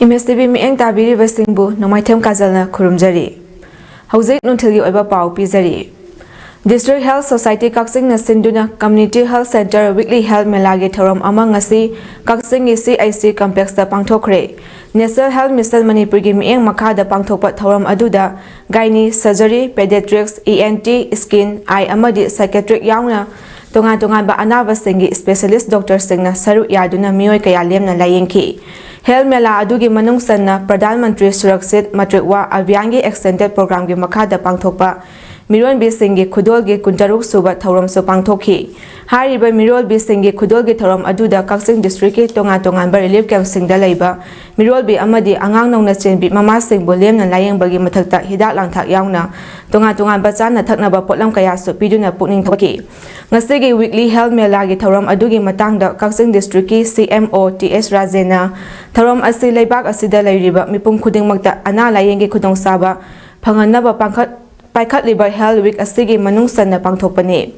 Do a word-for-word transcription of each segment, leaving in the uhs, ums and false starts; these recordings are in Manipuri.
ꯑꯦꯝ ꯑꯦꯁ ꯇꯤ ꯚꯤ ꯃꯤꯠꯌꯦꯡ ꯇꯥꯕꯤꯔꯤꯕꯁꯤꯡꯕꯨ ꯅꯣꯡꯃꯥꯏꯊꯦꯝ ꯀꯥꯖꯜꯅ ꯈꯨꯔꯨꯝꯖꯔꯤ꯫ ꯍꯧꯖꯤꯛ ꯅꯨꯡꯊꯤꯜꯒꯤ ꯑꯣꯏꯕ ꯄꯥꯎ ꯄꯤꯖꯔꯤ꯫ District Health Society ꯀꯛꯆꯤꯡꯅ ꯁꯤꯟꯗꯨꯅ Community Health Centre Weekly Health ꯃꯦꯂꯥꯒꯤ ꯊꯧꯔꯝ ꯑꯃ ꯉꯁꯤ ꯀꯛꯆꯤꯡꯒꯤ C H C complexꯇ ꯄꯥꯡꯊꯣꯛꯈ꯭ꯔꯦ꯫ National Health Mission ꯃꯅꯤꯄꯨꯔꯒꯤ ꯃꯤꯠꯌꯦꯡ ꯃꯈꯥꯗ ꯄꯥꯡꯊꯣꯛꯄ ꯊꯧꯔꯝ ꯑꯗꯨꯗ Gynae, Surgery, Pediatrics, E N T, Skin, Eye ꯑꯃꯗꯤ Psychiatric ꯌꯥꯎꯅ ꯇꯣꯉꯥꯟ ꯇꯣꯉꯥꯟꯕ ꯑꯅꯥꯕꯁꯤꯡꯒꯤ specialist doctorꯁꯤꯡꯅ ꯁꯔꯨꯛ ꯌꯥꯗꯨꯅ ꯃꯤꯑꯣꯏ ꯀꯌꯥ ꯂꯦꯝꯅ ꯂꯥꯌꯦꯡꯈꯤ꯫ Health ꯃꯦꯂꯥ ꯑꯗꯨꯒꯤ ꯃꯅꯨꯡ ꯆꯟꯅ ꯄ꯭ꯔꯙꯥꯟ ꯃꯟꯇ꯭ꯔꯤ ꯁꯨꯔꯛꯁꯤꯠ ꯃꯥꯇ꯭ꯔꯤꯛꯋꯥ ꯑꯚꯤꯌꯥꯟꯒꯤ extended programꯒꯤ ꯃꯈꯥꯗ ꯄꯥꯡꯊꯣꯛꯄ ꯃꯤꯔꯣꯟꯕꯤꯁꯤꯡꯒꯤ ꯈꯨꯗꯣꯜꯒꯤ ꯀꯨꯟꯇꯔꯨꯛ ꯁꯨꯕ ꯊꯧꯔꯝꯁꯨ ꯄꯥꯡꯊꯣꯛꯈꯤ꯫ ꯍꯥꯏꯔꯤꯕ ꯃꯤꯔꯣꯜꯕꯤꯁꯤꯡꯒꯤ ꯈꯨꯗꯣꯜꯒꯤ ꯊꯧꯔꯝ ꯑꯗꯨꯗ ꯀꯛꯆꯤꯡ districtꯀꯤ ꯇꯣꯉꯥꯟ ꯇꯣꯉꯥꯟꯕ relief campꯁꯤꯡꯗ ꯂꯩꯕ ꯃꯤꯔꯣꯜꯕꯤ ꯑꯃꯗꯤ ꯑꯉꯥꯡ ꯅꯧꯅ ꯆꯦꯟꯕꯤ ꯃꯃꯥꯁꯤꯡꯕꯨ ꯂꯦꯝꯅ ꯂꯥꯌꯦꯡꯕꯒꯤ ꯃꯊꯛꯇ ꯍꯤꯗꯥꯛ ꯂꯥꯡꯊꯛ ꯌꯥꯎꯅ ꯇꯣꯉꯥꯟ ꯇꯣꯉꯥꯟꯕ ꯆꯥꯅ ꯊꯛꯅꯕ ꯄꯣꯠꯂꯝ ꯀꯌꯥꯁꯨ ꯄꯤꯗꯨꯅ ꯄꯨꯛꯅꯤꯡ ꯊꯧꯒꯠꯈꯤ꯫ ꯉꯁꯤꯒꯤ Weekly Health ꯃꯦꯂꯥꯒꯤ ꯊꯧꯔꯝ ꯑꯗꯨꯒꯤ ꯃꯇꯥꯡꯗ ꯀꯛꯆꯤꯡ districtꯀꯤ C M O T S ꯔꯥꯖꯦꯟꯅ ꯊꯧꯔꯝ ꯑꯁꯤ ꯂꯩꯕꯥꯛ ꯑꯁꯤꯗ ꯂꯩꯔꯤꯕ ꯃꯤꯄꯨꯝ ꯈꯨꯗꯤꯡꯃꯛꯇ ꯑꯅꯥ ꯂꯥꯌꯦꯡꯒꯤ ꯈꯨꯗꯣꯡꯆꯥꯕ ꯐꯪꯍꯟꯅꯕ ꯄꯥꯡꯈꯠ-, ꯄꯥꯏꯈꯠꯂꯤꯕ Health Week ꯑꯁꯤꯒꯤ ꯃꯅꯨꯡ ꯆꯟꯅ ꯄꯥꯡꯊꯣꯛꯄꯅꯤ꯫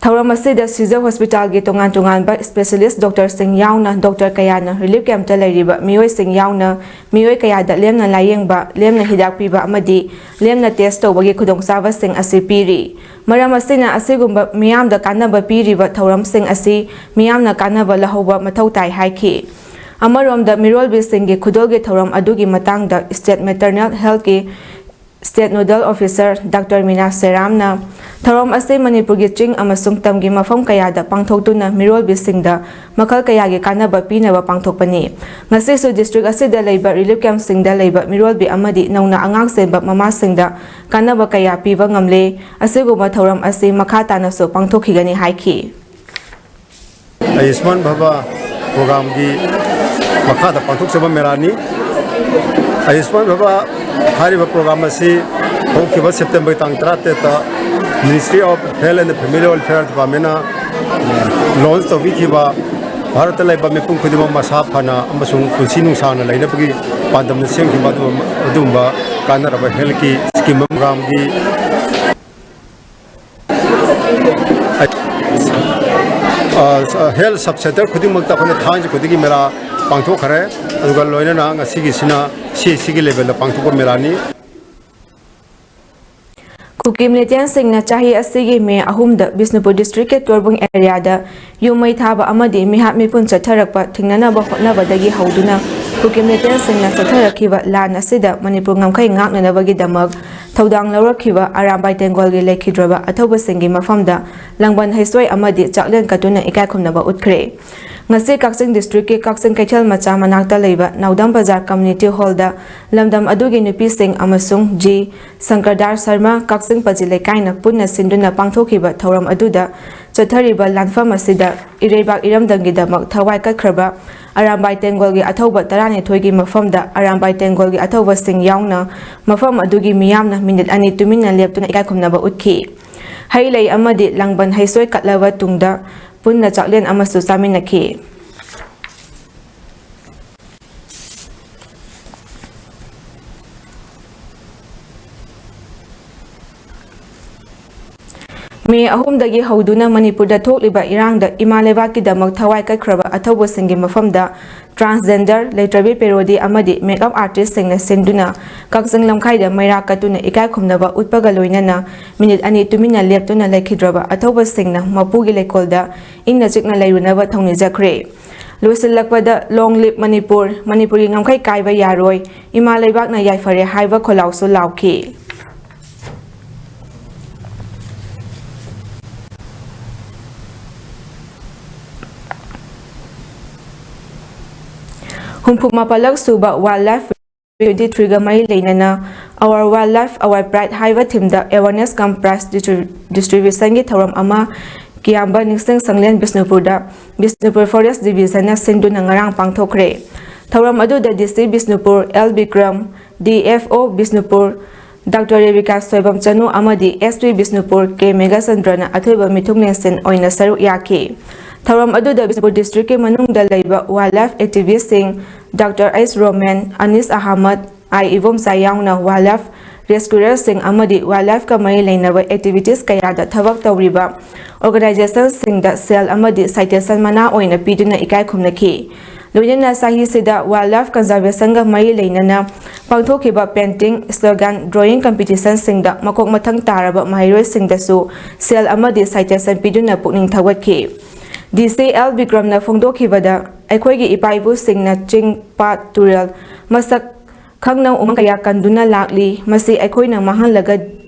ꯊꯧꯔꯝ ꯑꯁꯤꯗ ꯁꯤꯖ ꯍꯣꯁꯄꯤꯇꯥꯜꯒꯤ ꯇꯣꯉꯥꯟ ꯇꯣꯉꯥꯟꯕ specialist doctorꯁꯤꯡ ꯌꯥꯎꯅ doctor ꯀꯌꯥꯅ relief campꯇ ꯂꯩꯔꯤꯕ ꯃꯤꯑꯣꯏꯁꯤꯡ ꯌꯥꯎꯅ ꯃꯤꯑꯣꯏ ꯀꯌꯥꯗ ꯂꯦꯝꯅ ꯂꯥꯌꯦꯡꯕ, ꯂꯦꯝꯅ ꯍꯤꯗꯥꯛ ꯄꯤꯕ ꯑꯃꯗꯤ ꯂꯦꯝꯅ test ꯇꯧꯕꯒꯤ ꯈꯨꯗꯣꯡꯆꯥꯕꯁꯤꯡ ꯑꯁꯤ ꯄꯤꯔꯤ꯫ ꯃꯔꯝ ꯑꯁꯤꯅ ꯑꯁꯤꯒꯨꯝꯕ ꯃꯤꯌꯥꯝꯗ ꯀꯥꯟꯅꯕ ꯄꯤꯔꯤꯕ ꯊꯧꯔꯝꯁꯤꯡ ꯑꯁꯤ ꯃꯤꯌꯥꯝꯅ ꯀꯥꯟꯅꯕ ꯂꯧꯍꯧꯕ ꯃꯊꯧ ꯇꯥꯏ ꯍꯥꯏꯈꯤ꯫ ꯑꯃꯔꯣꯝꯗ ꯃꯤꯔꯣꯜꯕꯤꯁꯤꯡꯒꯤ ꯈꯨꯗꯣꯜꯒꯤ ꯊꯧꯔꯝ ꯑꯗꯨꯒꯤ ꯃꯇꯥꯡꯗ State Maternal Healthꯀꯤ State Nodal Officer Doctor ꯃꯤꯅꯥ ꯁꯦꯔꯥꯝꯅ ꯊꯧꯔꯝ ꯑꯁꯤ ꯃꯅꯤꯄꯨꯔꯒꯤ ꯆꯤꯡ ꯑꯃꯁꯨꯡ ꯇꯝꯒꯤ ꯃꯐꯝ ꯀꯌꯥꯗ ꯄꯥꯡꯊꯣꯛꯇꯨꯅ ꯃꯤꯔꯣꯜꯕꯤꯁꯤꯡꯗ ꯃꯈꯜ ꯀꯌꯥꯒꯤ ꯀꯥꯟꯅꯕ ꯄꯤꯅꯕ ꯄꯥꯡꯊꯣꯛꯄꯅꯤ꯫ ꯉꯁꯤꯁꯨ district ꯑꯁꯤꯗ ꯂꯩꯕ relief campꯁꯤꯡꯗ ꯂꯩꯕ ꯃꯤꯔꯣꯜꯕꯤ ꯑꯃꯗꯤ ꯅꯧꯅ ꯑꯉꯥꯡ ꯆꯦꯟꯕ ꯃꯃꯥꯁꯤꯡꯗ ꯀꯥꯟꯅꯕ ꯀꯌꯥ ꯄꯤꯕ ꯉꯝꯂꯦ꯫ ꯑꯁꯤꯒꯨꯝꯕ ꯊꯧꯔꯝ ꯑꯁꯤ ꯃꯈꯥ ꯇꯥꯅꯁꯨ ꯄꯥꯡꯊꯣꯛꯈꯤꯒꯅꯤ ꯍꯥꯏꯈꯤ꯫ ꯑꯌꯨꯁꯃꯥꯟ ꯚꯕ programꯒꯤ ꯃꯈꯥꯗ ꯄꯥꯡꯊꯣꯛꯆꯕ ꯃꯦꯂꯥꯅꯤ꯫ ꯑꯌꯨꯁꯃꯥꯟ ꯚꯕ ꯍꯥꯏꯔꯤꯕ program ꯑꯁꯤ ꯍꯧꯈꯤꯕ September ꯇꯥꯡ ꯇꯔꯥꯇꯔꯦꯠꯇ Ministry of Health and Family Welfare Departmentꯅ launch ꯇꯧꯕꯤꯈꯤꯕ ꯚꯥꯔꯠꯇ ꯂꯩꯕ ꯃꯤꯄꯨꯝ ꯈꯨꯗꯤꯡꯃꯛ ꯃꯁꯥ ꯐꯅ ꯑꯃꯁꯨꯡ ꯄꯨꯟꯁꯤ ꯅꯨꯡꯁꯥꯡꯅ ꯂꯩꯅꯕꯒꯤ ꯄꯥꯟꯗꯝꯅ ꯁꯦꯝꯈꯤꯕ ꯑꯗꯨꯒꯨꯝꯕ, ꯑꯗꯨꯒꯨꯝꯕ ꯀꯥꯟꯅꯔꯕ healthꯀꯤ scheme programꯒꯤ ꯑ, health sub centre ꯈꯨꯗꯤꯡꯃꯛꯇ ꯑꯩꯈꯣꯏꯅ ꯊꯥꯡꯖ ꯈꯨꯗꯤꯡꯒꯤ ꯃꯦꯂꯥ ꯄꯥꯡꯊꯣꯛꯈ꯭ꯔꯦ꯫ ꯑꯗꯨꯒ ꯂꯣꯏꯅꯅ ꯉꯁꯤꯒꯤꯁꯤꯅ ꯁꯤ ꯁꯤꯒꯤ ꯂꯦꯚꯦꯜꯗ ꯄꯥꯡꯊꯣꯛꯄ ꯃꯦꯂꯥꯅꯤ꯫ ꯀꯨꯀꯤ ꯃꯤꯂꯤꯇꯦꯟꯁꯤꯡꯅ ꯆꯍꯤ ꯑꯁꯤꯒꯤ ꯃꯦ ꯑꯍꯨꯝꯗ ꯕꯤꯁꯅꯨꯄꯨꯔ ꯗꯤꯁꯇ꯭ꯔꯤꯛꯀꯤ ꯇꯣꯔꯕꯨꯡ ꯑꯦꯔꯤꯌꯥꯗ ꯌꯨꯝ ꯃꯩ ꯊꯥꯕ ꯑꯃꯗꯤ ꯃꯤꯍꯥꯠ ꯃꯤꯄꯨꯟ ꯆꯠꯊꯔꯛꯄ ꯊꯤꯡꯅꯅꯕ ꯍꯣꯠꯅꯕꯗꯒꯤ ꯍꯧꯗꯨꯅ ꯀꯨꯀꯤ ꯃꯤꯂꯤꯇꯦꯟꯁꯤꯡꯅ ꯆꯠꯊꯔꯛꯈꯤꯕ ꯂꯥꯟ ꯑꯁꯤꯗ ꯃꯅꯤꯄꯨꯔ ꯉꯝꯈꯩ ꯉꯥꯛꯅꯅꯕꯒꯤꯗꯃꯛ ꯊꯧꯗꯥꯡ ꯂꯧꯔꯛꯈꯤꯕ ꯑꯔꯥꯝꯕꯥꯏ ꯇꯦꯡꯒꯣꯜꯒꯤ ꯂꯩꯈꯤꯗ꯭ꯔꯕ ꯑꯊꯧꯕꯁꯤꯡꯒꯤ ꯃꯐꯝꯗ ꯂꯥꯡꯕꯟ ꯍꯩꯁꯣꯏ ꯑꯃꯗꯤ ꯆꯥꯛꯂꯦꯟ ꯀꯠꯇꯨꯅ ꯏꯀꯥꯏ ꯈꯨꯝꯅꯕ ꯎꯠꯈ꯭ꯔꯦ꯫ ꯉꯁꯤ ꯀꯛꯆꯤꯡ ꯗꯤꯁꯇ꯭ꯔꯤꯛꯀꯤ ꯀꯛꯆꯤꯡ ꯀꯩꯊꯦꯜ ꯃꯆꯥ ꯃꯅꯥꯛꯇ ꯂꯩꯕ ꯅꯥꯎꯗꯝ ꯕꯖꯥꯔ ꯀꯝꯃ꯭ꯌꯨꯅꯤꯇꯤ ꯍꯣꯜꯗ ꯂꯝꯗꯝ ꯑꯗꯨꯒꯤ ꯅꯨꯄꯤꯁꯤꯡ ꯑꯃꯁꯨꯡ ꯖꯤ ꯁꯪꯀꯔꯗꯥꯁ ꯁꯔꯃ ꯀꯛꯆꯤꯡ ꯄꯖꯤ ꯂꯩꯀꯥꯏꯅ ꯄꯨꯟꯅ ꯁꯤꯟꯗꯨꯅ ꯄꯥꯡꯊꯣꯛꯈꯤꯕ ꯊꯧꯔꯝ ꯑꯗꯨꯗ ꯆꯠꯊꯔꯤꯕ ꯂꯥꯟꯐꯝ ꯑꯁꯤꯗ ꯏꯔꯩꯕꯥꯛ ꯏꯔꯝꯗꯝꯒꯤꯗꯃꯛ ꯊꯋꯥꯏ ꯀꯠꯈ꯭ꯔꯕ ꯑꯔꯥꯝꯕꯥꯏ ꯇꯦꯡꯒꯣꯜꯒꯤ ꯑꯊꯧꯕ ꯇꯔꯥꯅꯤꯊꯣꯏꯒꯤ ꯃꯐꯝꯗ ꯑꯔꯥꯝꯕꯥꯏ ꯇꯦꯡꯒꯣꯜꯒꯤ ꯑꯊꯧꯕꯁꯤꯡ ꯌꯥꯎꯅ ꯃꯐꯝ ꯑꯗꯨꯒꯤ ꯃꯤꯌꯥꯝꯅ ꯃꯤꯅꯤꯠ ꯑꯅꯤ ꯇꯨꯃꯤꯟꯅ ꯂꯦꯞꯇꯨꯅ ꯏꯀꯥꯏꯈꯨꯝꯅꯕ ꯎꯠꯈꯤ꯫ ꯍꯩ ꯂꯩ ꯑꯃꯗꯤ ꯂꯥꯡꯕꯟ ꯍꯩꯁꯣꯏ ꯀꯠꯂꯕ ꯇꯨꯡꯗ ꯄꯨꯟꯅ ꯆꯥꯛꯂꯦꯟ ꯑꯃꯁꯨ ꯆꯥꯃꯤꯟꯅꯈꯤ꯫ ꯃꯦ ꯑꯍꯨꯝꯗꯒꯤ ꯍꯧꯗꯨꯅ ꯃꯅꯤꯄꯨꯔꯗ ꯊꯣꯛꯂꯤꯕ ꯏꯔꯥꯡꯗ ꯏꯃꯥ ꯂꯩꯕꯥꯛꯀꯤꯗꯃꯛ ꯊꯋꯥꯏ ꯀꯠꯈ꯭ꯔꯕ ꯑꯊꯧꯕꯁꯤꯡꯒꯤ ꯃꯐꯝꯗ transgender, ꯂꯩꯇ꯭ꯔꯕꯤ ꯄꯦꯔꯣꯗꯤ ꯑꯃꯗꯤ makeup artistꯁꯤꯡꯅ ꯁꯤꯟꯗꯨꯅ ꯀꯛꯆꯤꯡ ꯂꯝꯈꯥꯏꯗ ꯃꯩꯔꯥ ꯀꯠꯇꯨꯅ ꯏꯀꯥꯏ ꯈꯨꯝꯅꯕ ꯎꯠꯄꯒ ꯂꯣꯏꯅꯅ ꯃꯤꯅꯤꯠ ꯑꯅꯤ ꯇꯨꯃꯤꯟꯅ ꯂꯦꯞꯇꯨꯅ ꯂꯩꯈꯤꯗ꯭ꯔꯕ ꯑꯊꯧꯕꯁꯤꯡꯅ ꯃꯄꯨꯒꯤ ꯂꯩꯀꯣꯜꯗ ꯏꯪꯅ ꯆꯤꯛꯅ ꯂꯩꯔꯨꯅꯕ ꯊꯧꯅꯤꯖꯈ꯭ꯔꯦ꯫ ꯂꯣꯏꯁꯤꯜꯂꯛꯄꯗ "Long live ꯃꯅꯤꯄꯨꯔ, ꯃꯅꯤꯄꯨꯔꯒꯤ ꯉꯝꯈꯩ ꯀꯥꯏꯕ ꯌꯥꯔꯣꯏ, ꯏꯃꯥ ꯂꯩꯕꯥꯛꯅ ꯌꯥꯏꯐꯔꯦ" ꯍꯥꯏꯕ ꯈꯣꯜꯂꯥꯎꯁꯨ ꯂꯥꯎꯈꯤ꯫ ꯍꯨꯝꯐꯨ ꯃꯥꯄꯜꯂꯛ ꯁꯨꯕ Wildlife twenty twenty-threeꯒ ꯃꯔꯤ ꯂꯩꯅꯅ "Our Wildlife, Our Pride" ꯍꯥꯏꯕ themeꯗ awareness cum prize distri-, distributionꯒꯤ ꯊꯧꯔꯝ ꯑꯃ ꯀꯤꯌꯥꯝꯕ ꯅꯤꯡꯁꯤꯡ ꯁꯪꯂꯦꯟ ꯕꯤꯁꯅꯨꯄꯨꯔꯗ Bishnupur Forest Divisionꯅ ꯁꯤꯟꯗꯨꯅ ꯉꯔꯥꯡ ꯄꯥꯡꯊꯣꯛꯈ꯭ꯔꯦ꯫ ꯊꯧꯔꯝ ꯑꯗꯨꯗ D C Bishnupur L Bikram, D F O Bishnupur doctor Rebika Soibam Chanu ꯑꯃꯗꯤ ꯑꯦꯁ ꯄꯤ ꯕꯤꯁꯅꯨꯄꯨꯔ ꯀꯦ ꯃꯦꯘꯆꯟꯗ꯭ꯔꯅ ꯑꯊꯣꯏꯕ ꯃꯤꯊꯨꯡꯂꯦꯟꯁꯤꯟ ꯑꯣꯏꯅ ꯁꯔꯨꯛ ꯌꯥꯈꯤ꯫ ꯊꯧꯔꯝ ꯑꯗꯨꯗ ꯕꯤꯁꯅꯨꯄꯨꯔ districtꯀꯤ ꯃꯅꯨꯡꯗ ꯂꯩꯕ wildlife activistꯁꯤꯡ doctor H Roman, ꯑꯅꯤꯁ Ahmad, ꯑꯥꯏ ꯏꯕꯣꯝꯆꯥ ꯌꯥꯎꯅ wildlife rescuerꯁꯤꯡ ꯑꯃꯗꯤ wildlifeꯀ ꯃꯔꯤ ꯂꯩꯅꯕ activities ꯀꯌꯥꯗ ꯊꯕꯛ ꯇꯧꯔꯤꯕ organizationꯁꯤꯡꯗ ꯁꯦꯜ ꯑꯃꯗꯤ citation ꯃꯅꯥ ꯑꯣꯏꯅ ꯄꯤꯗꯨꯅ ꯏꯀꯥꯏ ꯈꯨꯝꯅꯈꯤ꯫ ꯂꯣꯏꯅꯅ ꯆꯍꯤꯁꯤꯗ Wildlife Conservationꯒ ꯃꯔꯤ ꯂꯩꯅꯅ ꯄꯥꯡꯊꯣꯛꯈꯤꯕ painting, slogan, drawing competitionꯁꯤꯡꯗ ꯃꯀꯣꯛ ꯃꯊꯪ ꯇꯥꯔꯕ ꯃꯍꯩꯔꯣꯏꯁꯤꯡꯗꯁꯨ ꯁꯦꯜ ꯑꯃꯗꯤ citation ꯄꯤꯗꯨꯅ ꯄꯨꯛꯅꯤꯡ ꯊꯧꯒꯠꯈꯤ꯫ ꯗꯤ ꯁꯤ ꯑꯦꯜ ꯕꯤꯀ꯭ꯔꯝꯅ ꯐꯣꯡꯗꯣꯛꯈꯤꯕꯗ, ꯑꯩꯈꯣꯏꯒꯤ ꯏꯄꯥ ꯏꯄꯨꯁꯤꯡꯅ ꯆꯤꯡ, ꯄꯥꯠ, ꯇꯨꯔꯦꯜ, ꯃꯁꯛ ꯈꯪꯅ ꯎꯃꯪ ꯀꯌꯥ ꯀꯟꯗꯨꯅ ꯂꯥꯛꯂꯤ꯫ ꯃꯁꯤ ꯑꯩꯈꯣꯏꯅ ꯃꯥꯡꯍꯜꯂꯒ-,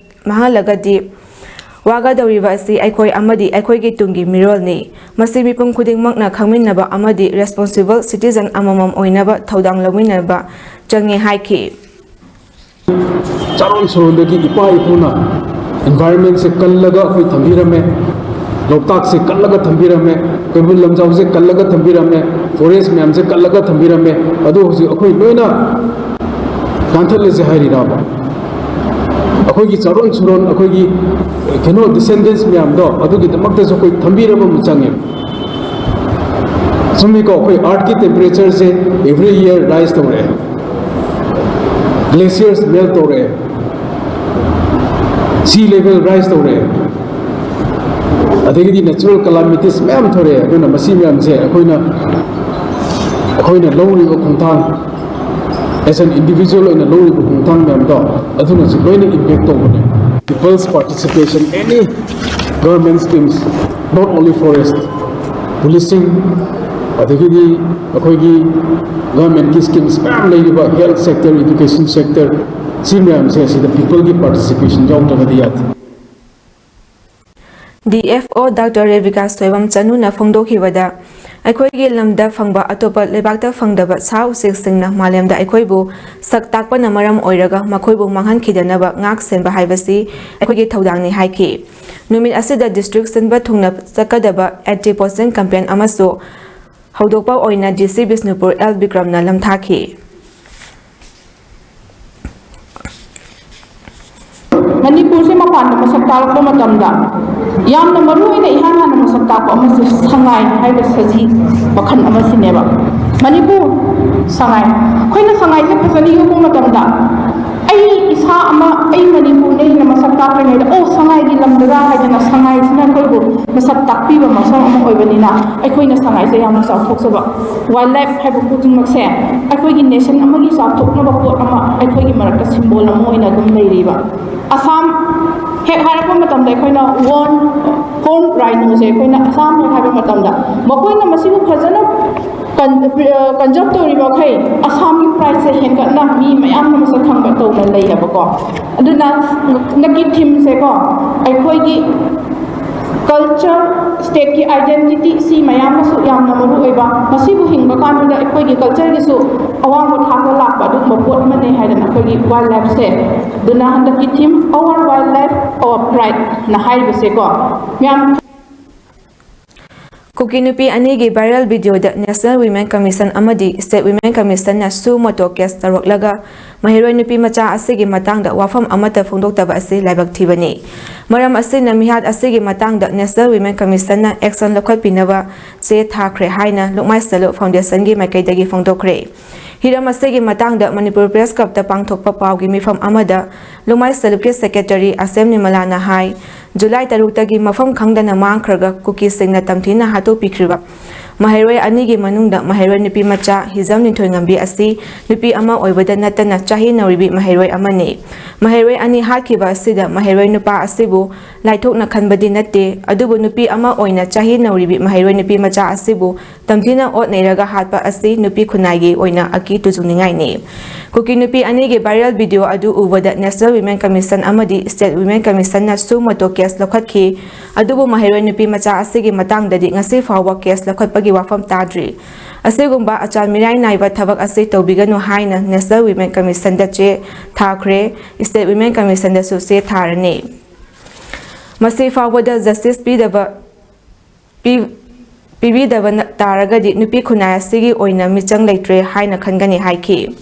ꯃꯥꯡꯍꯜꯂꯒꯗꯤ ꯋꯥꯒꯗꯧꯔꯤꯕ ꯑꯁꯤ ꯑꯩꯈꯣꯏ ꯑꯃꯗꯤ ꯑꯩꯈꯣꯏꯒꯤ ꯇꯨꯡꯒꯤ ꯃꯤꯔꯣꯜꯅꯤ꯫ ꯃꯁꯤ ꯃꯤꯄꯨꯝ ꯈꯨꯗꯤꯡꯃꯛꯅ ꯈꯪꯃꯤꯟꯅꯕ ꯑꯃꯗꯤ responsible citizen ꯑꯃꯃꯝ ꯑꯣꯏꯅꯕ ꯊꯧꯗꯥꯡ ꯂꯧꯃꯤꯟꯅꯕ ꯆꯪꯉꯤ ꯍꯥꯏꯈꯤ꯫ ꯆꯥꯔꯣꯟ ꯁꯨꯔꯣꯟꯗꯒꯤ ꯏꯄꯥ ꯏꯄꯨꯅ environmentꯁꯦ ꯀꯜꯂꯒ ꯑꯩꯈꯣꯏ ꯊꯝꯕꯤꯔꯝꯃꯦ, ꯂꯣꯛꯇꯥꯛꯁꯦ ꯀꯜꯂꯒ ꯊꯝꯕꯤꯔꯝꯃꯦ, ꯀꯩꯕꯨꯜ ꯂꯝꯖꯥꯎꯁꯦ ꯀꯜꯂꯒ ꯊꯝꯕꯤꯔꯝꯃꯦ, forest ꯃꯌꯥꯝꯁꯦ ꯀꯜꯂꯒ ꯊꯝꯕꯤꯔꯝꯃꯦ꯫ ꯑꯗꯣ ꯍꯧꯖꯤꯛ ꯑꯩꯈꯣꯏ ꯂꯣꯏꯅ ꯌꯥꯟꯊꯠꯂꯁꯦ ꯍꯥꯏꯔꯤꯔꯕ? ꯑꯩꯈꯣꯏꯒꯤ ꯆꯥꯔꯣꯟ ꯁꯨꯔꯣꯟ, ꯑꯩꯈꯣꯏꯒꯤ ꯀꯩꯅꯣ descendants ꯃꯌꯥꯝꯗꯣ, ꯑꯗꯨꯒꯤꯗꯃꯛꯇꯁꯨ ꯑꯩꯈꯣꯏ ꯊꯝꯕꯤꯔꯕ ꯑꯃ ꯆꯪꯉꯦ꯫ ꯆꯨꯝꯃꯤꯀꯣ, ꯑꯩꯈꯣꯏ earthꯀꯤ temperatureꯁꯦ every year rise ꯇꯧꯔꯛꯑꯦ, glaciers melt ꯇꯧꯔꯛꯑꯦ, sea level rise ꯇꯧꯔꯛꯑꯦ, ꯑꯗꯒꯤꯗꯤ natural calamities ꯃꯌꯥꯝ ꯊꯣꯔꯛꯑꯦ꯫ ꯑꯗꯨꯅ ꯃꯁꯤ ꯃꯌꯥꯝꯁꯦ ꯑꯩꯈꯣꯏꯅ, ꯑꯩꯈꯣꯏꯅ ꯂꯧꯔꯤꯕ ꯈꯣꯡꯊꯥꯡ, as an individual ꯑꯣꯏꯅ ꯂꯧꯔꯤꯕ ꯈꯣꯡꯊꯥꯡ ꯃꯌꯥꯝꯗꯣ, ꯑꯗꯨꯅꯁꯨ ꯂꯣꯏꯅ impact ꯇꯧꯕꯅꯦ꯫ People's participation, any government schemes, not only forest, policing, ꯑꯗꯒꯤꯗꯤ ꯑꯩꯈꯣꯏꯒꯤ governmentꯀꯤ schemes ꯃꯌꯥꯝ ꯂꯩꯔꯤꯕ, health sector, education sector, ꯁꯤ ꯃꯌꯥꯝꯁꯦ ꯑꯁꯤꯗ peopleꯒꯤ participation ꯌꯥꯎꯗ꯭ꯔꯒꯗꯤ ꯌꯥꯗꯦ꯫ D F O doctor Rebika Soibam ꯆꯅꯨꯅ ꯐꯣꯡꯗꯣꯛꯈꯤꯕꯗ, ꯑꯩꯈꯣꯏꯒꯤ ꯂꯝꯗ ꯐꯪꯕ ꯑꯇꯣꯞꯄ ꯂꯩꯕꯥꯛꯇ ꯐꯪꯗꯕ ꯁꯥ ꯎꯆꯦꯛꯁꯤꯡꯅ ꯃꯥꯂꯦꯝꯗ ꯑꯩꯈꯣꯏꯕꯨ ꯁꯛ ꯇꯥꯛꯄꯅ ꯃꯔꯝ ꯑꯣꯏꯔꯒ ꯃꯈꯣꯏꯕꯨ ꯃꯥꯡꯍꯟꯈꯤꯗꯅꯕ ꯉꯥꯛ ꯁꯦꯟꯕ ꯍꯥꯏꯕꯁꯤ ꯑꯩꯈꯣꯏꯒꯤ ꯊꯧꯗꯥꯡꯅꯤ ꯍꯥꯏꯈꯤ꯫ ꯅꯨꯃꯤꯠ ꯑꯁꯤꯗ district ꯁꯤꯟꯕ ꯊꯨꯡꯅ ꯆꯠꯀꯗꯕ anti poaching campaign ꯑꯃꯁꯨ ꯍꯧꯗꯣꯛꯄ ꯑꯣꯏꯅ ꯗꯤ ꯁꯤ ꯕꯤꯁꯅꯨꯄꯨꯔ ꯑꯦꯜ ꯕꯤꯀ꯭ꯔꯝꯅ ꯂꯝꯊꯥꯈꯤ꯫ ꯃꯅꯤꯄꯨꯔꯁꯦ ꯃꯄꯥꯟꯗ ꯃꯁꯛ ꯇꯥꯛꯂꯛꯄ ꯃꯇꯝꯗ ꯌꯥꯝꯅ ꯃꯔꯨ ꯑꯣꯏꯅ ꯏꯍꯥꯟ ꯍꯥꯟꯅ ꯃꯁꯛ ꯇꯥꯛꯄ ꯑꯃꯁꯦ ꯁꯉꯥꯏ ꯍꯥꯏꯕ ꯁꯖꯤ ꯃꯈꯜ ꯑꯃꯁꯤꯅꯦꯕ꯫ ꯃꯅꯤꯄꯨꯔ ꯁꯉꯥꯏ, ꯑꯩꯈꯣꯏꯅ ꯁꯉꯥꯏꯁꯦ ꯐꯖꯅ ꯌꯣꯛꯄ ꯃꯇꯝꯗ ꯑꯩ ꯏꯁꯥ ꯑꯃ, ꯑꯩ ꯃꯅꯤꯄꯨꯔꯅꯦꯅ ꯃꯁꯛ ꯇꯥꯛꯂꯤꯉꯩꯗ, "ꯑꯣ, ꯁꯉꯥꯏꯒꯤ ꯂꯝꯗꯔꯥ?" ꯍꯥꯏꯗꯅ ꯁꯉꯥꯏꯁꯤꯅ ꯑꯩꯈꯣꯏꯕꯨ ꯃꯁꯛ ꯇꯥꯛꯄꯤꯕ ꯃꯐꯝ ꯑꯃ ꯑꯣꯏꯕꯅꯤꯅ, ꯑꯩꯈꯣꯏꯅ ꯁꯉꯥꯏꯁꯦ ꯌꯥꯝꯅ ꯆꯥꯎꯊꯣꯛꯆꯕ꯫ Wildlife ꯍꯥꯏꯕ ꯈꯨꯗꯤꯡꯃꯛꯁꯦ ꯑꯩꯈꯣꯏꯒꯤ nation ꯑꯃꯒꯤ ꯆꯥꯎꯊꯣꯛꯅꯕ ꯄꯣꯠ ꯑꯃ, ꯑꯩꯈꯣꯏꯒꯤ ꯃꯔꯛꯇ symbol ꯑꯃ ꯑꯣꯏꯅ ꯑꯗꯨꯝ ꯂꯩꯔꯤꯕ꯫ ꯑꯁꯥꯝ ꯍꯦꯛ ꯍꯥꯏꯔꯛꯄ ꯃꯇꯝꯗ, ꯑꯩꯈꯣꯏꯅ horn, horn rhinoꯁꯦ ꯑꯩꯈꯣꯏꯅ ꯑꯁꯥꯝ ꯍꯦꯛ ꯍꯥꯏꯕ ꯃꯇꯝꯗ, ꯃꯈꯣꯏꯅ ꯃꯁꯤꯕꯨ ꯐꯖꯅ ꯀꯟ-, ꯑ, conserve ꯇꯧꯔꯤꯕ ꯃꯈꯩ ꯑꯁꯥꯝꯒꯤ prideꯁꯦ ꯍꯦꯟꯒꯠꯅ ꯃꯤ ꯃꯌꯥꯝꯅ ꯃꯁꯛ ꯈꯪꯕ ꯇꯧꯅ ꯂꯩꯌꯦꯕꯀꯣ꯫ ꯑꯗꯨꯅ ꯍꯟꯗꯛꯀꯤ themeꯁꯦꯀꯣ, ꯑꯩꯈꯣꯏꯒꯤ culture, stateꯀꯤ identity, ꯁꯤ ꯃꯌꯥꯝꯅꯁꯨ ꯌꯥꯝꯅ ꯃꯔꯨ ꯑꯣꯏꯕ, ꯃꯁꯤꯕꯨ ꯍꯤꯡꯕ ꯀꯥꯟꯗ ꯑꯩꯈꯣꯏꯒꯤ cultureꯒꯤꯁꯨ ꯑꯋꯥꯡꯕ ꯊꯥꯛꯇ ꯂꯥꯛꯄ ꯑꯗꯨꯒꯨꯝꯕ ꯄꯣꯠ ꯑꯃꯅꯤ ꯍꯥꯏꯗꯅ ꯑꯩꯈꯣꯏꯒꯤ wildlifeꯁꯦ꯫ ꯑꯗꯨꯅ ꯍꯟꯗꯛꯀꯤ theme Our Wildlife, Our Prideꯅ ꯍꯥꯏꯔꯤꯕꯁꯦꯀꯣ, ꯃꯌꯥꯝ ꯀꯨꯀꯤ ꯅꯨꯄꯤ ꯑꯅꯤꯒꯤ viral videoꯗ National Women Commission ꯑꯃꯗꯤ State Women Commissionꯅ suo motu case ꯇꯧꯔꯛꯂꯒ ꯃꯍꯩꯔꯣꯏ ꯅꯨꯄꯤ ꯃꯆꯥ ꯑꯁꯤꯒꯤ ꯃꯇꯥꯡꯗ ꯋꯥꯐꯝ ꯑꯃꯠꯇ ꯐꯣꯡꯗꯣꯛꯇꯕ ꯑꯁꯤ ꯂꯥꯏꯕꯛ ꯊꯤꯕꯅꯤ꯫ ꯃꯔꯝ ꯑꯁꯤꯅ ꯃꯤꯍꯥꯠ ꯑꯁꯤꯒꯤ ꯃꯇꯥꯡꯗ National Women Commissionꯅ action ꯂꯧꯈꯠꯄꯤꯅꯕ ꯆꯦ ꯊꯥꯈ꯭ꯔꯦ ꯍꯥꯏꯅ ꯂꯨꯛꯃꯥꯏ ꯁꯦꯜꯐ ꯍꯦꯜꯞ ꯐꯥꯎꯟꯗꯦꯁꯟꯒꯤ ꯃꯥꯏꯀꯩꯗꯒꯤ ꯐꯣꯡꯗꯣꯛꯈ꯭ꯔꯦ꯫ ꯍꯤꯔꯝ ꯑꯁꯤꯒꯤ ꯃꯇꯥꯡꯗ ꯃꯅꯤꯄꯨꯔ Press Clubꯇ ꯄꯥꯡꯊꯣꯛꯄ ꯄꯥꯎꯒꯤ ꯃꯤꯐꯝ ꯑꯃꯗ ꯂꯨꯛꯃꯥꯏ ꯁꯦꯜꯐꯀꯤ secretary ꯑꯁꯦꯝ ꯅꯤꯔꯃꯂꯥꯅ ꯍꯥꯏ, July ꯇꯔꯨꯛꯇꯒꯤ ꯃꯐꯝ ꯈꯪꯗꯅ ꯃꯥꯡꯈ꯭ꯔꯒ ꯀꯨꯀꯤꯁꯤꯡꯅ ꯇꯝꯊꯤꯅ ꯍꯥꯠꯇꯣꯛꯄꯤꯈ꯭ꯔꯤꯕ ꯃꯍꯩꯔꯣꯏ ꯑꯅꯤꯒꯤ ꯃꯅꯨꯡꯗ ꯃꯍꯩꯔꯣꯏ ꯅꯨꯄꯤ ꯃꯆꯥ ꯍꯤꯖꯝ ꯅꯤꯡꯊꯣꯏꯉꯝꯕꯤ ꯑꯁꯤ ꯅꯨꯄꯤ ꯑꯃ ꯑꯣꯏꯕꯗ ꯅꯠꯇꯅ ꯆꯍꯤ ꯅꯧꯔꯤꯕꯤ ꯃꯍꯩꯔꯣꯏ ꯑꯃꯅꯤ꯫ ꯃꯍꯩꯔꯣꯏ ꯑꯅꯤ ꯍꯥꯠꯈꯤꯕ ꯑꯁꯤꯗ ꯃꯍꯩꯔꯣꯏ ꯅꯨꯄꯥ ꯑꯁꯤꯕꯨ ꯂꯥꯏꯊꯣꯛꯅ ꯈꯟꯕꯗꯤ ꯅꯠꯇꯦ, ꯑꯗꯨꯕꯨ ꯅꯨꯄꯤ ꯑꯃ ꯑꯣꯏꯅ ꯆꯍꯤ ꯅꯧꯔꯤꯕꯤ ꯃꯍꯩꯔꯣꯏ ꯅꯨꯄꯤ ꯃꯆꯥ ꯑꯁꯤꯕꯨ ꯇꯝꯊꯤꯅ ꯑꯣꯠ ꯅꯩꯔꯒ ꯍꯥꯠꯄ ꯑꯁꯤ ꯅꯨꯄꯤ ꯈꯨꯟꯅꯥꯏꯒꯤ ꯑꯣꯏꯅ ꯑꯀꯤ ꯇꯨꯖꯨꯡꯅꯤꯡꯉꯥꯏꯅꯤ꯫ ꯀꯨꯀꯤ ꯅꯨꯄꯤ ꯑꯅꯤꯒꯤ viral video ꯑꯗꯨ ꯎꯕꯗ National Women Commission ꯑꯃꯗꯤ State Women Commissionꯅ suo motu case ꯂꯧꯈꯠꯈꯤ꯫ ꯑꯗꯨꯕꯨ ꯃꯍꯩꯔꯣꯏ ꯅꯨꯄꯤ ꯃꯆꯥ ꯑꯁꯤꯒꯤ ꯃꯇꯥꯡꯗꯗꯤ ꯉꯁꯤ ꯐꯥꯎꯕ case ꯂꯧꯈꯠꯄꯒꯤ ꯋꯥꯐꯝ ꯇꯥꯗ꯭ꯔꯤ꯫ ꯑꯁꯤꯒꯨꯝꯕ ꯑꯆꯥꯟ ꯃꯤꯔꯥꯏ ꯅꯥꯏꯕ ꯊꯕꯛ ꯑꯁꯤ ꯇꯧꯕꯤꯒꯅꯨ ꯍꯥꯏꯅ National Women Commissionꯗ ꯆꯦ ꯊꯥꯈ꯭ꯔꯦ, State Women Commissionꯗꯁꯨ ꯆꯦ ꯊꯥꯔꯅꯤ꯫ ꯃꯁꯤ ꯐꯥꯎꯕꯗ justice ꯄꯤꯗꯕ ꯄꯤ-, ꯄꯤꯕꯤꯗꯕ ꯅ-, ꯇꯥꯔꯒꯗꯤ ꯅꯨꯄꯤ ꯈꯨꯟꯅꯥꯏ ꯑꯁꯤꯒꯤ ꯑꯣꯏꯅ ꯃꯤꯆꯪ ꯂꯩꯇ꯭ꯔꯦ ꯍꯥꯏꯅ ꯈꯟꯒꯅꯤ ꯍꯥꯏꯈꯤ꯫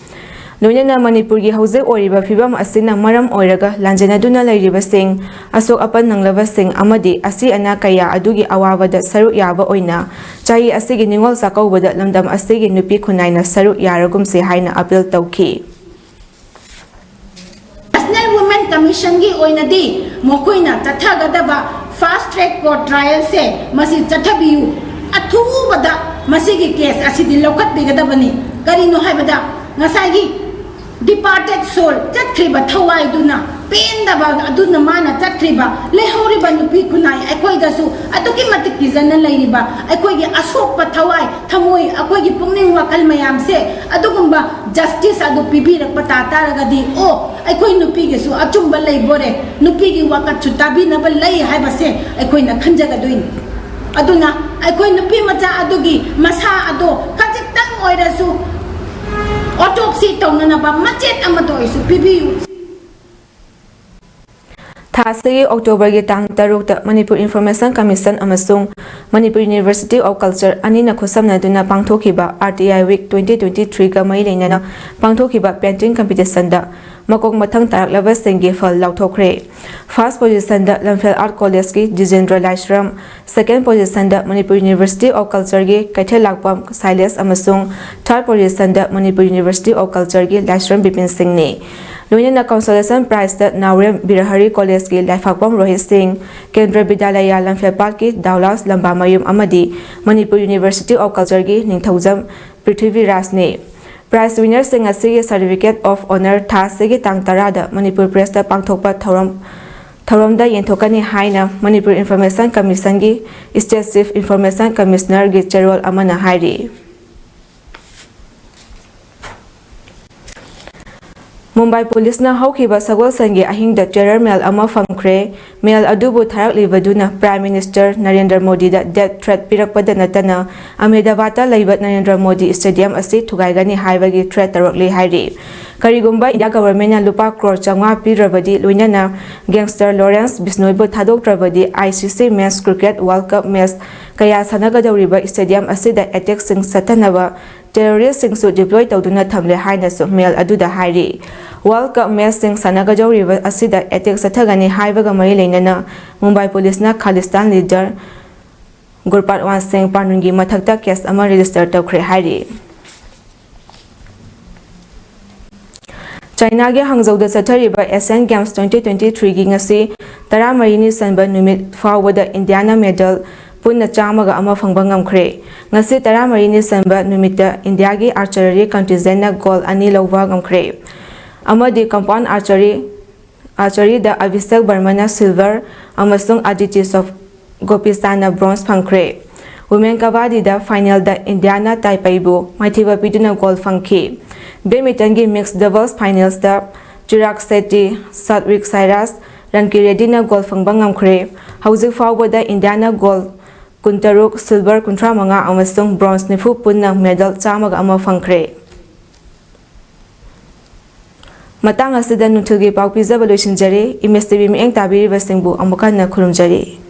ꯂꯣꯏꯅꯅ ꯃꯅꯤꯄꯨꯔꯒꯤ ꯍꯧꯖꯤꯛ ꯑꯣꯏꯔꯤꯕ ꯐꯤꯕꯝ ꯑꯁꯤꯅ ꯃꯔꯝ ꯑꯣꯏꯔꯒ ꯂꯥꯟꯖꯦꯟꯅꯗꯨꯅ ꯂꯩꯔꯤꯕꯁꯤꯡ, ꯑꯁꯣꯛ ꯑꯄꯟ ꯅꯪꯂꯕꯁꯤꯡ ꯑꯃꯗꯤ ꯑꯁꯤ ꯑꯅꯥ ꯀꯌꯥ ꯑꯗꯨꯒꯤ ꯑꯋꯥꯕꯗ ꯁꯔꯨꯛ ꯌꯥꯕ ꯑꯣꯏꯅ ꯆꯍꯤ ꯑꯁꯤꯒꯤ ꯅꯤꯉꯣꯜ ꯆꯥꯛꯀꯧꯕꯗ ꯂꯝꯗꯝ ꯑꯁꯤꯒꯤ ꯅꯨꯄꯤ ꯈꯨꯟꯅꯥꯏꯅ ꯁꯔꯨꯛ ꯌꯥꯔꯒꯨꯝꯁꯤ ꯍꯥꯏꯅ appeal ꯇꯧꯈꯤ꯫ National Women Commission ꯒꯤ ꯑꯣꯏꯅꯗꯤ ꯃꯈꯣꯏꯅ ꯆꯠꯊꯒꯗꯕ fast track court trial ꯁꯦ ꯃꯁꯤ ꯆꯠꯊꯕꯤꯌꯨ꯫ ꯑꯊꯨꯕꯗ ꯃꯁꯤꯒꯤ case ꯑꯁꯤꯗꯤ ꯂꯧꯈꯠꯄꯤꯒꯗꯕꯅꯤ꯫ ꯀꯔꯤꯅꯣ ꯍꯥꯏꯕꯗ ꯉꯁꯥꯏꯒꯤ departed soul, ꯆꯠꯈ꯭ꯔꯤꯕ ꯊꯋꯥꯏꯗꯨꯅ, ꯄꯦꯟꯗꯕ ꯑꯗꯨꯅ ꯃꯥꯅ ꯆꯠꯈ꯭ꯔꯤꯕ, ꯂꯩꯍꯧꯔꯤꯕ ꯅꯨꯄꯤ ꯈꯨꯟꯅꯥꯏ ꯑꯩꯈꯣꯏꯗꯁꯨ ꯑꯗꯨꯛꯀꯤ ꯃꯇꯤꯛ ꯀꯤꯖꯅ ꯂꯩꯔꯤꯕ ꯑꯩꯈꯣꯏꯒꯤ ꯑꯁꯣꯛꯄ ꯊꯋꯥꯏ, ꯊꯃꯣꯏ, ꯑꯩꯈꯣꯏꯒꯤ ꯄꯨꯛꯅꯤꯡ ꯋꯥꯈꯜ ꯃꯌꯥꯝꯁꯦ ꯑꯗꯨꯒꯨꯝꯕ justice ꯑꯗꯨ ꯄꯤꯕꯤꯔꯛꯄ ꯇꯥ ꯇꯥꯔꯒꯗꯤ, ꯑꯣ, ꯑꯩꯈꯣꯏ ꯅꯨꯄꯤꯒꯤꯁꯨ ꯑꯆꯨꯝꯕ ꯂꯩꯕꯣꯔꯦ, ꯅꯨꯄꯤꯒꯤ ꯋꯥꯀꯠꯁꯨ ꯇꯥꯕꯤꯅꯕ ꯂꯩ ꯍꯥꯏꯕꯁꯦ ꯑꯩꯈꯣꯏꯅ ꯈꯟꯖꯒꯗꯣꯏꯅꯤ꯫ ꯑꯗꯨꯅ ꯑꯩꯈꯣꯏ ꯅꯨꯄꯤ ꯃꯆꯥ ꯑꯗꯨꯒꯤ ꯃꯁꯥ ꯑꯗꯣ ꯈꯖꯤꯛꯇꯪ ꯑꯣꯏꯔꯁꯨ autopsy ꯇꯧꯅꯅꯕ ꯃꯆꯦꯠ ꯑꯃꯇ ꯑꯣꯏꯔꯁꯨ ꯄꯤꯕꯤꯌꯨ꯫ ꯊꯥ ꯑꯁꯤꯒꯤ ꯑꯣꯛꯇꯣꯕꯔꯒꯤ ꯇꯥꯡ ꯇꯔꯨꯛꯇ ꯃꯅꯤꯄꯨꯔ Information Commission ꯑꯃꯁꯨꯡ ꯃꯅꯤꯄꯨꯔ University of Culture ꯑꯅꯤꯅ ꯈꯨꯠꯁꯝꯅꯗꯨꯅ ꯄꯥꯡꯊꯣꯛꯈꯤꯕ R T I Week twenty twenty-three ꯒ ꯃꯔꯤ ꯂꯩꯅꯅ ꯄꯥꯡꯊꯣꯛꯈꯤꯕ painting competition ꯗ ꯃꯀꯣꯛ ꯃꯊꯪ ꯇꯥꯔꯛꯂꯕꯁꯤꯡꯒꯤ ꯐꯜ ꯂꯥꯎꯊꯣꯛꯈ꯭ꯔꯦ꯫ First position ꯗ ꯂꯝꯐꯦꯜ Art College ꯀꯤ ꯖꯤꯖꯦꯟꯗ꯭ꯔ ꯂꯥꯏꯁ꯭ꯔꯝ, second position the Manipur University of Culture ꯒꯤ ꯀꯩꯊꯦꯜꯂꯥꯛꯄꯝ ꯁꯥꯏꯂꯦꯁ ꯑꯃꯁꯨꯡ third position the Manipur University of Culture ꯒꯤ ꯂꯥꯏꯁ꯭ꯔꯝ ꯕꯤꯄꯤꯟ ꯁꯤꯡꯅꯤ꯫ ꯂꯣꯏꯅꯅ consolation prize ꯇ ꯅꯥꯎꯔꯦꯝ ꯕꯤꯔꯍꯔꯤ College ꯀꯤ ꯂꯥꯏꯐꯥꯛꯄꯝ ꯔꯣꯍꯤꯠ ꯁꯤꯡ, ꯀꯦꯟꯗ꯭ꯔ ꯕꯤꯗ꯭ꯌꯥꯂꯌꯥ ꯂꯝꯐꯦꯜꯄꯥꯠꯀꯤ ꯗꯥꯎꯂꯥꯁ ꯂꯝꯕꯥꯃꯌꯨꯝ ꯑꯃꯗꯤ ꯃꯅꯤꯄꯨꯔ University of Culture ꯒꯤ ꯅꯤꯡꯊꯧꯖꯝ ꯄ꯭ꯔꯤꯊꯤꯕꯤꯔꯥꯖꯅꯤ꯫ Prize winner ꯁꯤꯡ ꯑꯁꯤꯒꯤ Certificate of Honour ꯊꯥ ꯑꯁꯤꯒꯤ ꯇꯥꯡ ꯇꯔꯥꯗ ꯃꯅꯤꯄꯨꯔ Press ꯇ ꯄꯥꯡꯊꯣꯛꯄ ꯊꯧꯔꯝ, ꯊꯧꯔꯝꯗ ꯌꯦꯟꯊꯣꯛꯀꯅꯤ ꯍꯥꯏꯅ ꯃꯅꯤꯄꯨꯔ Information Commission ꯒꯤ State Chief Information Commissioner ꯒꯤ ꯆꯦꯔꯣꯜ ꯑꯃꯅ ꯍꯥꯏꯔꯤ꯫ ꯃꯨꯝꯕꯥꯏ ꯄꯨꯂꯤꯁꯅ ꯍꯧꯈꯤꯕ ꯁꯒꯣꯜꯁꯦꯟꯒꯤ ꯑꯍꯤꯡꯗ terror mail ꯑꯃ ꯐꯪꯈ꯭ꯔꯦ꯫ Mail ꯑꯗꯨꯕꯨ ꯊꯥꯔꯛꯂꯤꯕꯗꯨꯅ Prime Minister Narendra ꯃꯣꯗꯤꯗ death threat ꯄꯤꯔꯛꯄꯗ ꯅꯠꯇꯅ ꯑꯍꯃꯦꯗꯥꯕꯥꯗꯇ ꯂꯩꯕ ꯅꯔꯦꯟꯗ꯭ꯔ ꯃꯣꯗꯤ Stadium ꯑꯁꯤ ꯊꯨꯒꯥꯏꯒꯅꯤ ꯍꯥꯏꯕꯒꯤ threat ꯇꯧꯔꯛꯂꯤ ꯍꯥꯏꯔꯤ꯫ ꯀꯔꯤꯒꯨꯝꯕ India Government ꯅ ꯂꯨꯄꯥ ꯀ꯭ꯔꯣꯔ ꯆꯥꯝꯃꯉꯥ ꯄꯤꯗ꯭ꯔꯕꯗꯤ, ꯂꯣꯏꯅꯅ gangster Lawrence ꯕꯤꯁꯅꯣꯏꯕꯨ ꯊꯥꯗꯣꯛꯇ꯭ꯔꯕꯗꯤ, I C C Men's Cricket World Cup match ꯀꯌꯥ ꯁꯥꯟꯅꯒꯗꯧꯔꯤꯕ stadium ꯑꯁꯤꯗ attack ꯁꯤꯡ ꯆꯠꯊꯅꯕ terrorist ꯁꯤꯡꯁꯨ deploy ꯇꯧꯗꯨꯅ ꯊꯝꯂꯦ ꯍꯥꯏꯅꯁꯨ mail ꯑꯗꯨꯗ ꯍꯥꯏꯔꯤ꯫ World Cup match ꯁꯤꯡ ꯁꯥꯟꯅꯒꯗꯧꯔꯤꯕ ꯑꯁꯤꯗ attack ꯆꯠꯊꯒꯅꯤ ꯍꯥꯏꯕꯒ ꯃꯔꯤ ꯂꯩꯅꯅ ꯃꯨꯝꯕꯥꯏ ꯄꯨꯂꯤꯁꯅ Khalistan leader ꯒꯨꯔꯄꯥꯠꯋꯥꯟ ꯁꯤꯡ ꯄꯥꯅꯨꯟꯒꯤ ꯃꯊꯛꯇ case ꯑꯃ register ꯇꯧꯈ꯭ꯔꯦ ꯍꯥꯏꯔꯤ꯫ ꯆꯥꯏꯅꯥꯒꯤ ꯍꯥꯡꯖꯧꯗ ꯆꯠꯊꯔꯤꯕ Asian Games twenty twenty-threeꯒꯤ ꯉꯁꯤ ꯇꯔꯥꯃꯔꯤꯅꯤ ꯆꯟꯕ ꯅꯨꯃꯤꯠ ꯐꯥꯎꯕꯗ ꯏꯟꯗꯤꯌꯥꯅ medal ꯄꯨꯟꯅ ꯆꯥꯝꯃꯒ ꯑꯃ ꯐꯪꯕ ꯉꯝꯈ꯭ꯔꯦ꯫ ꯉꯁꯤ ꯇꯔꯥꯃꯔꯤꯅꯤ ꯆꯟꯕ ꯅꯨꯃꯤꯠꯇ ꯏꯟꯗꯤꯌꯥꯒꯤ archery contingentꯅ gold ꯑꯅꯤ ꯂꯧꯕ ꯉꯝꯈ꯭ꯔꯦ꯫ ꯑꯃꯗꯤ compound archery, archeryꯗ ꯑꯚꯤꯁꯦꯛ ꯕꯔꯃꯅ silver ꯑꯃꯁꯨꯡ ꯑꯗꯤꯇꯤ ꯁꯣꯞ ꯒꯣꯄꯤꯆꯥꯟꯅ bronze ꯐꯪꯈ꯭ꯔꯦ꯫ Women ꯀꯕꯥꯗꯤꯗ finalꯗ ꯏꯟꯗꯤꯌꯥꯅ ꯇꯥꯏꯄꯩꯕꯨ ꯃꯥꯏꯊꯤꯕ ꯄꯤꯗꯨꯅ gold ꯐꯪꯈꯤ꯫ Badmintonꯒꯤ mixed doubles finalsꯇ ꯆꯤꯔꯥꯒ ꯁꯦꯇꯤ, ꯁꯥꯠꯋꯤꯛ ꯁꯥꯏꯔꯥꯖ, ꯔꯟꯀꯤ ꯔꯦꯗꯤꯅ gold ꯐꯪꯕ ꯉꯝꯈ꯭ꯔꯦ꯫ ꯍꯧꯖꯤꯛ ꯐꯥꯎꯕꯗ ꯏꯟꯗꯤꯌꯥꯅ gold ꯀꯨꯟꯇꯔꯨꯛ, silver ꯀꯨꯟꯊ꯭ꯔꯥ ꯃꯉꯥ ꯑꯃꯁꯨꯡ bronze ꯅꯤꯐꯨ ꯄꯨꯟꯅ medal ꯆꯥꯝꯃꯒ ꯑꯃ ꯐꯪꯈ꯭ꯔꯦ꯫ ꯃꯇꯥꯡ ꯑꯁꯤꯗ ꯅꯨꯡꯊꯤꯜꯒꯤ ꯄꯥꯎ ꯄꯤꯖꯕ ꯂꯣꯏꯁꯤꯟꯖꯔꯦ꯫ ꯏꯃꯦꯖ ꯇꯤꯚꯤ ꯃꯤꯠꯌꯦꯡ ꯇꯥꯕꯤꯔꯤꯕꯁꯤꯡꯕꯨ ꯑꯃꯨꯛ ꯍꯟꯅ ꯈꯨꯔꯨꯝꯖꯔꯤ꯫